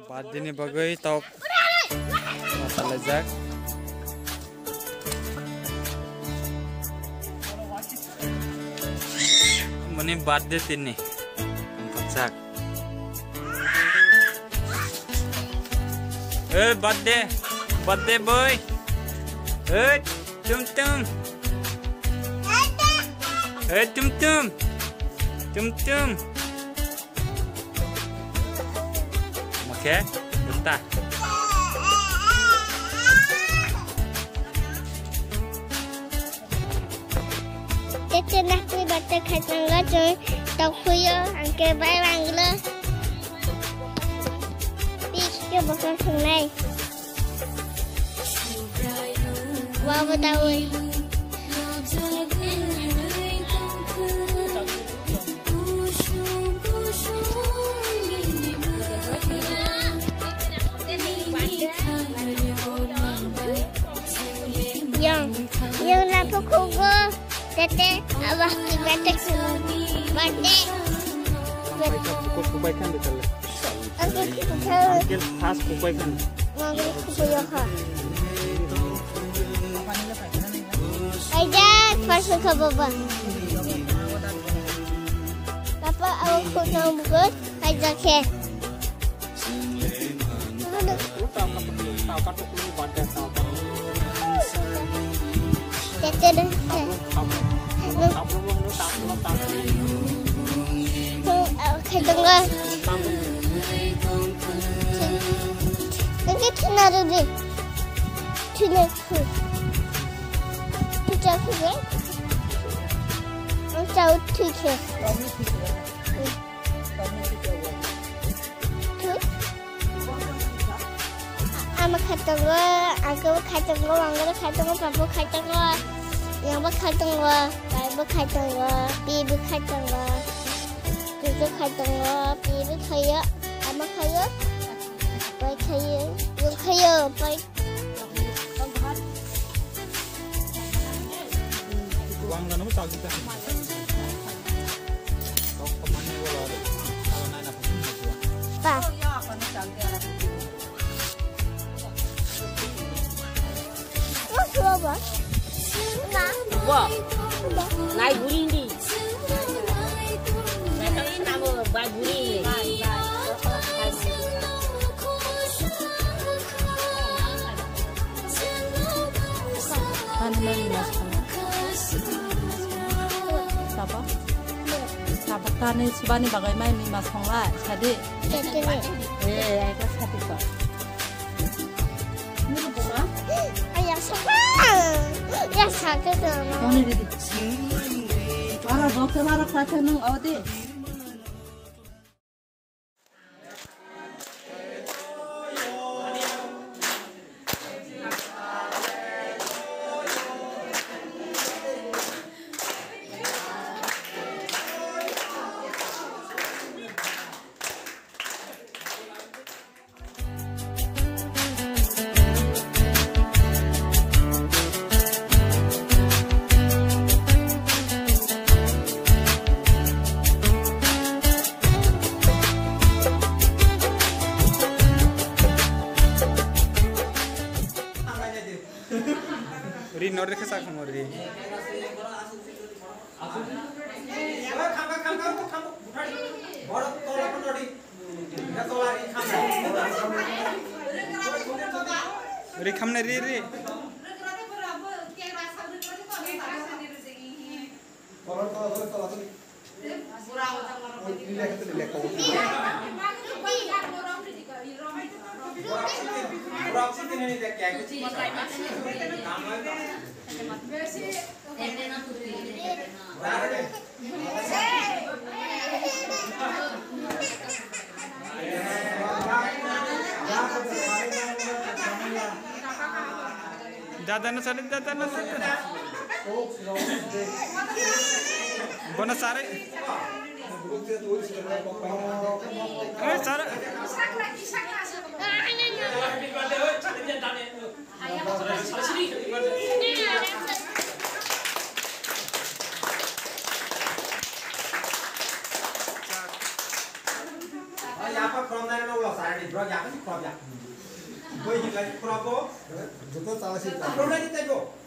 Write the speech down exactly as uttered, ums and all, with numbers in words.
Birthday ni bagwi tok salaijak. Mani birthday tini. Wngkha jak. Hey, birthday. Birthday boy. Hey, Tum Tum. Hey, Tum Tum. Tum Tum. Oke, bentar. Tete nakni bata khatangla chwng tokphuio, angke bai wanglo. Pis ke bokol thwngnai. Wa bo dawi. Yang, yang lapu kugo. Tete, abah, tete, bate. Kupai khan, kupai khan de tale. Aku kupai khan. Uncle first kupai khan. Mangli kupai khan. Aja, first ka baba. Papa, aku kunam good. Aja ke. Ama khai tongo, uncle bo khai tongo, mama bo khai tongo, papa bo khai tongo, yang bo khai tongo, bai bo khai tongo, pi bo khai tongo, jojo khai tongo, pi bo khaio, ama khaio, bai khaio, yung khaio, bai. Pa. Wah, suara apa? Nah. Wah. Naik guling di. Tani mai mima song. Sabo? Sabo tani subani bagwi mai mima songlai, sadi. Eh, ai ka sadi ko. Ayah, sapa? Ya, satu tu. Moni didi. Aro boksa aro kacang nung odi. Ri nor dekhe sa khamo ri. Ri khamne ri ri. Dada no sari, dada no sari. Bono sari. Eh, sari. Yakni khorap ya. Boi hinlai khorap bo. Joto chala se. Khorap lai tei bo.